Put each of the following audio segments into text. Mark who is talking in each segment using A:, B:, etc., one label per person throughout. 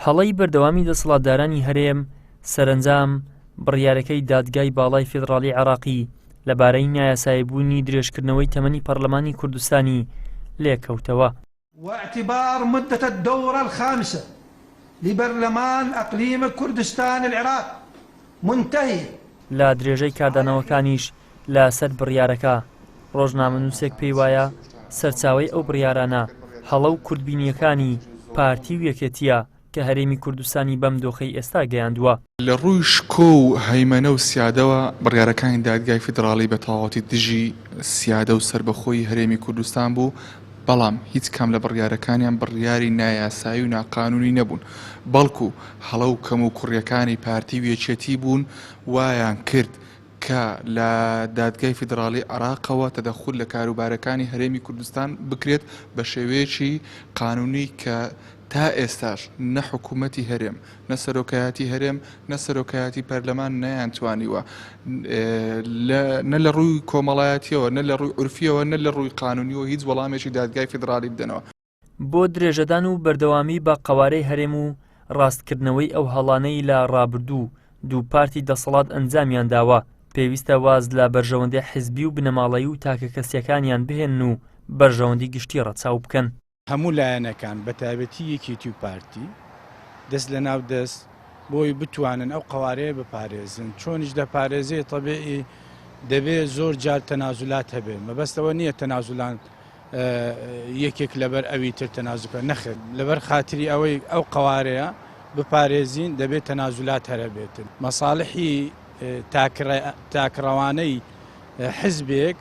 A: هەڵەی بەردەوامی دەسەڵاتدارانی هەرێم، سەرەنجام بڕیارەکەی دادگای باڵای فیدڕاڵی عێراقی لەبارەی نایاساییبوونی درێژکردنەوەی تەمەنی پەرلەمانی کوردستانی لێکەوتەوە.
B: واعتبار مدة الدورة الخامسة لبرلمان اقليم كردستان العراق منتهية.
A: لە درێژەی کاردانەوەکانیش لە سەر بڕیارەکە، ڕۆژنامەنووسێک پێی وایە سەرچاوەی ئەو بڕیارانە هەڵە و کورتبینییەکانی پارتی و یەکێتییە کە هەرێمی کوردستانی بەم دۆخەی ئێستا گەیاندووە.
C: لە ڕووی شکۆ و هەیمەنە و سیادەوە بڕیارەکانی دادگای فیدڕاڵی بە تەواوەتی دژی سیادە و سەربەخۆیی هەرێمی کوردستان بوو، بەڵام هیچ کام لە بڕیارەکانیان بڕیاری نایاسایی و ناقانونی نەبوون، بەڵکو هەڵە و کەموکوڕییەکانی پارتی و یەکێتی بوون وایان کرد کە لە دادگای فیدڕاڵی عێراقەوە تەدەخول لە کاروبارەکانی هەرێمی کوردستان بکرێت بە شێوەیەکی قانونی کە تا ئێستاش نە حکوومەتی هەرێم نە سەرۆکایەتی هەرێم نە سەرۆکایەتی پەرلەمان نەیانتوانیوە نە لە ڕووی کۆمەڵایەتیەوە نە لە ڕووی عورفیەوە نە لە ڕووی قانونیەوە هیچ وەڵامێکی دادگای فیدڕاڵی بدەنەوە.
A: بۆ درێژەدان و بەردەوامی بە قەوارەی هەرێم و ڕاستکردنەوەی ئەو هەڵانەی لە ڕابردوو دوو پارتی دەسەڵات ئەنجامیان داوە، پێویستە واز لە بەرژەوەندی حزبی و بنەماڵەیی و تاکەکەسییەکانیان بهێنن و بەرژەوەندی گشتی ڕەچاو بکەن.
D: هەموو لایەنەکان بەتایبەتی یەکێتی و پارتی دەست لەناو دەست بۆی بتوانن ئەو قەوارەیە بپارێزن چۆنیش دەپارێزێ تەبیعی دەبێ زۆر جار تەنازولات هەبێ مەبەستەوە نییە تەنازولان یەکێک لەبەر ئەوی تر تەنازوکە نەخێر لەبەر خاتری ئەوەی ئەو قەوارەیە بپارێزین دەبێت تەنازولات هەرەبێتن مەساڵحی تاکڕەوانەی حزبێک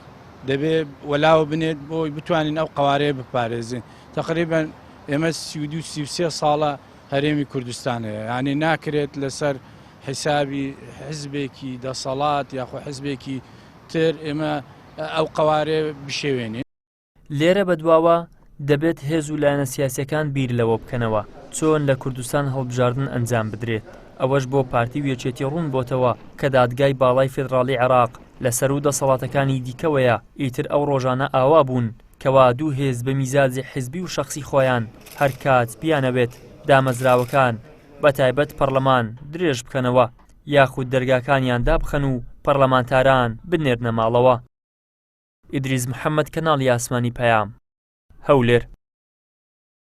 D: دەبێ وەلاوە بنێت بۆی بتوانین ئەو قوارەیە بپارێزین تقریبا ئێمە 32 33 ساڵە هەرێمی کوردستان هەیە ینی ناکرێت لەسەر حیسابی حزبێکی دەسەڵات یاخۆ حزبێکی تر ئێمە ئەو قوارێ بشێوێنین.
A: لێرە بەدواوە دەبێت هێز و لایەنە سیاسیەکان بیر لەوە بکەنەوە چۆن لە کوردستان هەڵبژاردن ئەنجام بدرێت، ئەوەش بۆ پارتی و یەکێتی ڕوون بۆتەوە کە دادگای باڵای فیدڕاڵی عێراق لە سەروو دەسەڵاتەکانی دیکەوەیە، ئیتر ئەو ڕۆژانە ئاوا بوون کەوا دوو هێز بە میزاجی حزبی و شەخسی خۆیان هەرکات بیانەوێت دامەزراوەکان بەتایبەت پەڕلەمان درێژ بکەنەوە یاخود دەرگاکانیان دابخەن و پەڕلەمانتاران بنێرنە ماڵەوە. ئیدریس محەمەد کەناڵی ئاسمانی پەیام، هەولێر.